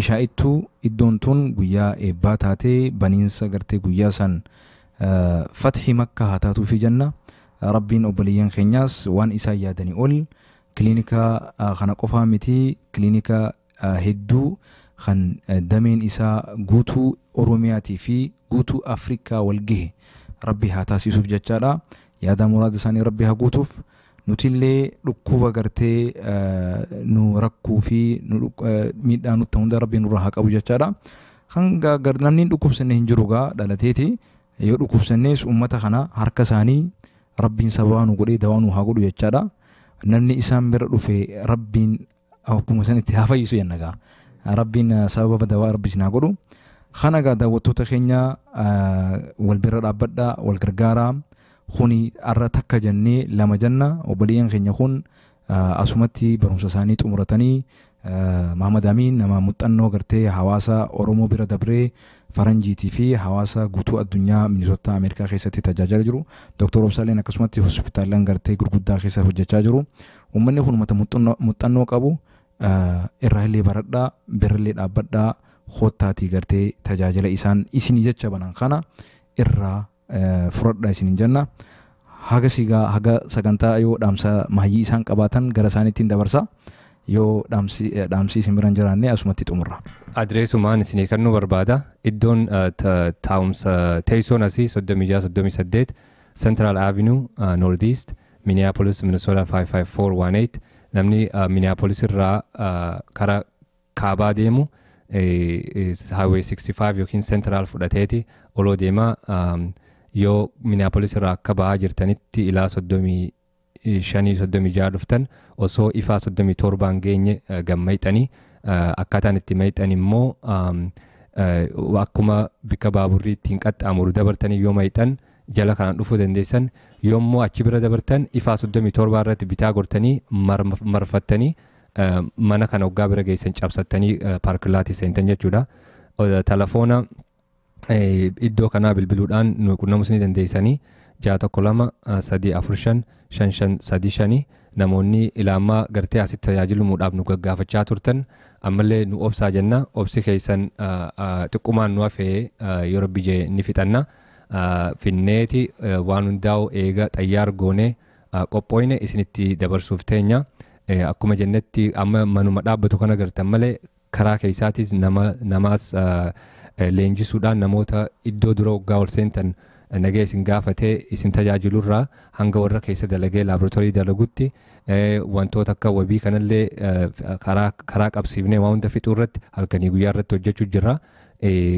ishaa'ittuu iddoon tun guyyaa eebbaa taatee baniinsa gartee guyyaa san fathi Makka haa taatuufi jenna. Rabbiin obboleeyyan keenyaas waan isaan yaadanii ol kilinika kana qofaa miti, kilinika hedduu kan dameen isaa guutuu Oromiyaatii fi guutuu Afrikaa wal gahe Rabbi haa taasisuuf jechaadha. Yaada muraada isaanii Rabbi haa guutuuf. Nutillee dhukkuba gartee nu rakkuu fi miidhaa nutti hunda Rabbi nurraa haa qabu jechaadha. Hanga namni dhukkubsanne hin jiru gaa dhalateeti. Yoo dhukkubsannees uummata kana harka isaanii Rabbiin sababaa nu godhee dawaa nu haa godhu jechaadha. Namni isaan bira dhufe Rabbiin akkuma san itti haa fayyisu jenna gaa. Rabbiin sababa dawaa Rabbi isin haa godhu. Kana gaa daawwattoota keenya, wal bira dhaabbadhaa, wal gargaaraa. Kuni har'a takka jennee lama jenna. Obboleeyyan keenya kun asumatti barumsa isaanii xumuratanii, Mahamad Amiin nama muuxannoo gartee hawaasa Oromoo bira dabree faranjiitii fi hawaasa guutuu addunyaa Minisootaa Ameerikaa keessatti tajaajilaa jiru. Dr. Obsaaleen akkasumatti hospitaalaan gartee gurguddaa keessa hojjechaa jiru. Uummanni kun uummata muuxannoo qabu, irraa illee baradhaa, birallee dhaabbadhaa, koottaatii gartee tajaajila isaan isinii jecha banan kana irraa fudhadhaa isiniin jenna. Haga sigaa haga sagantaa yoo dhaamsa mahayyii isaan qabaatan gara isaaniittiin dabarsa. Yoo dhaamsi isin bira hin jiraanne asumatti xumurra. Adreesumaan isinii kennuu barbaada. Iddoon taa'umsa teessoon asii 36 38 Central Avenue Northeast, Minneapolis, Minnesota 55418. Namni Minneapolis irraa karaa kaabaa deemu Highway 65 yookiin Central fudhateeti oloo deema. Yoo Minneapolis irraa akka ba'aa jirtanitti ilaa 35, 36 dhuftan, osoo ifaa 37n geenye gammayxanii. Akkaataan itti mayxan immoo akkuma bikka baaburri ittiin qaxxaamuru dabartanii yoo mayxan jala kanaan dhufuu dandeessan. Yommuu achi bira dabartan ifaa 37 irratti bitaa gortanii marfattanii mana kana hoggaa bira geessan cabsattanii parking lotii seentan jechuudha. Telefoona iddoo kanaa bilbiluudhaan nu qunnamuus ni dandeessanii, 612 345 5535. Namoonni ilaamaa gartee asitti tajaajilamuudhaaf nu gaggaafachaa turtan ammallee nu obsaa jenna. Obsi keessan xiqqumaan nu hafee, yoo Rabbi jee ni fixanna. Finneeti waan hundaa'u eega xayyaar goonee qophooyne isinitti dabarsuuf teenya. Akkuma jennetti amma manuma dhaabbatu kana gartan malee karaa keessaatis nama namaas leenjisuudhaan namoota iddoo dura waggaa ol seentan nagee isin gaafatee isin tajaajilurraa hanga warra keessa dalagee laaboraatoorii dalagutti wantoota akka wabii kanallee karaa qabsiifnee waan hunda fixuu irratti halkanii guyyaa irratti hojjechuu jirra.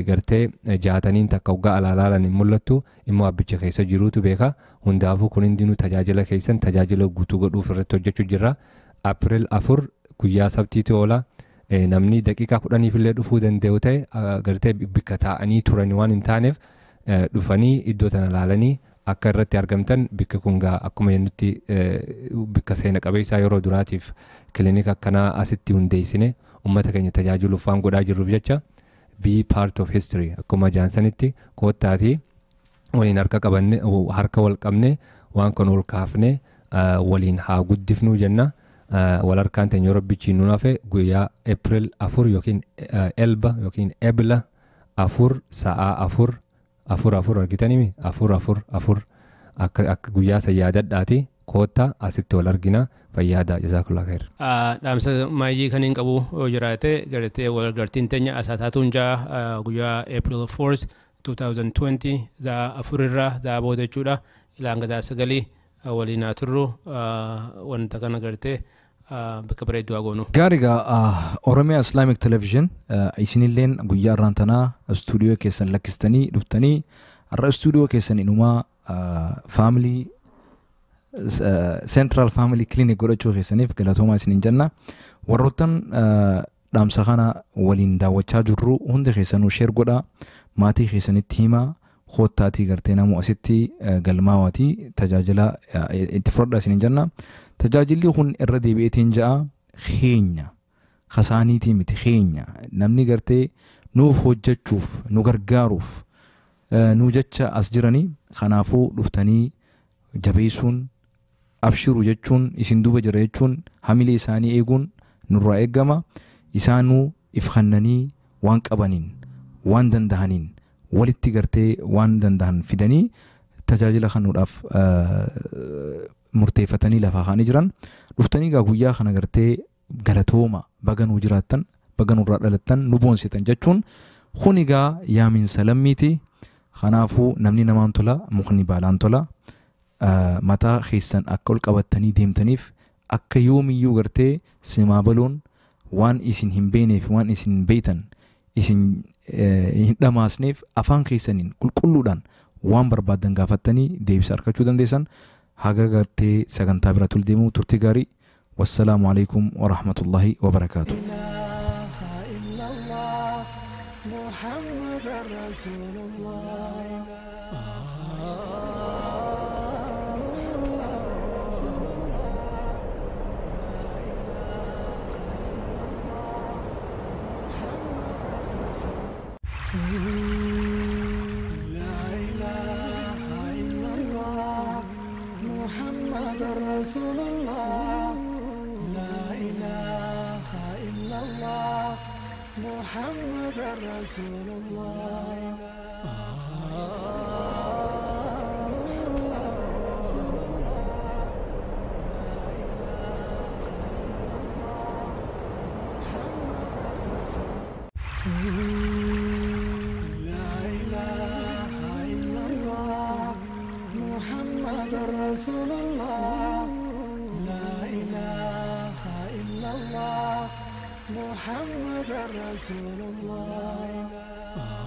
Gartee jaataniin takka waggaa alaalaalan hin mul'attu immoo abbicha keessa jiruutu beeka. Hundaafuu kun hundinuu tajaajila keessan tajaajila guutuu godhuuf irratti hojjechuu jirra. April 4 guyyaa sabtiitu oola. Namni daqiiqaa 10f illee dhufuu danda'u ta'e gartee bikka taa'anii turan waan hin taaneef dhufanii iddoo tana laalanii akka irratti argamtan. Bikki kun gaa akkuma jennutti bikka seena qabeessaa yeroo duraatiif kilinika akkanaa asitti hundeessine ummata keenya tajaajiluuf waan godhaa jirruuf jecha, be part of history akkuma jaansanitti koottaatii waliin harka qabanne, harka wal qabne waan kan ol kaafne waliin haa guddifnuu jenna. Wal harkaan teenya Rabbichi nu hafe guyyaa April 4 yookiin elba yookiin ebla 4 sa'aa 4 4 4 argitanimi 4 4 4 akka guyyaa san yaadadhaati koottaa asitti wal argina. Fayyaada, jazaakullah khair. Dhaamsa maayyii kan hin qabu yoo jiraate gartee wal gartiin teenya asaataatuun jaa guyyaa April 4 2020 zaa 4 irraa zaa booda jechuudha ilaan gadaa 9 waliin haa turru. Wanta kana gartee Bakka bareedduu haa goonu. Gaarii egaa, Oromiyaa Islamic Television isinilleen guyyaa har'aan tanaa istuudiyoo keessan lakkistanii dhuftanii har'a istuudiyoo keessan inumaa family Central Family Clinic godhachuu keessaniif galatoomaa isiniin jenna. Warroottan dhaamsa kana waliin daawwachaa jirru hundi keessanuu share godhaa, maatii keessanitti himaa, koottaatii gartee namuu asitti galmaawaatii tajaajila itti fudhadhaa isiniin jenna. Tajaajilli kun irra deebi'eetiin ja'a keenya kasaaniitii miti, keenya namni gartee nuuf hojjechuuf nu gargaaruuf nu jecha as jiranii, kanaafuu dhuftanii jabeessuun, abshiru jechuun, isin duuba jira jechuun, hamilee isaanii eeguun nurraa eegama. Isaanuu if kennanii waan qabaniin waan dandahaniin walitti gartee waan dandahan fidanii tajaajila kennuudhaaf murteeffatanii lafaa kaanii jiran. Dhuftanii egaa guyyaa kana gartee galatooma, baga nuu jiraattan, baga nurraa dhalattan, nu boonsitan jechuun kun egaa yaaminsa lammiiti. Kanaafuu namni namaan tola, mukni baalaan tola. Mataa keessan akka ol qabattanii deemtaniif akka yoomiyyuu gartee simaa baloon waan isin hin beekneef waan isin beektan isin hin dhamaasneef afaan keessaniin qulqulluudhaan waan barbaaddan gaafattanii deebisa argachuu dandeessan. Haga gartee sagantaa bira tul deemuu turtii gaarii. Wassalaamu alaikum warahmatullahi wabarakaatu. إله إلا الله محمد رسول الله. محمد رسول الله. لا إله إلا الله محمد رسول الله. لا إله إلا الله محمد رسول الله. محمد رسول الله. لا إله إلا الله محمد رسول الله. لا إله إلا الله محمد رسول الله.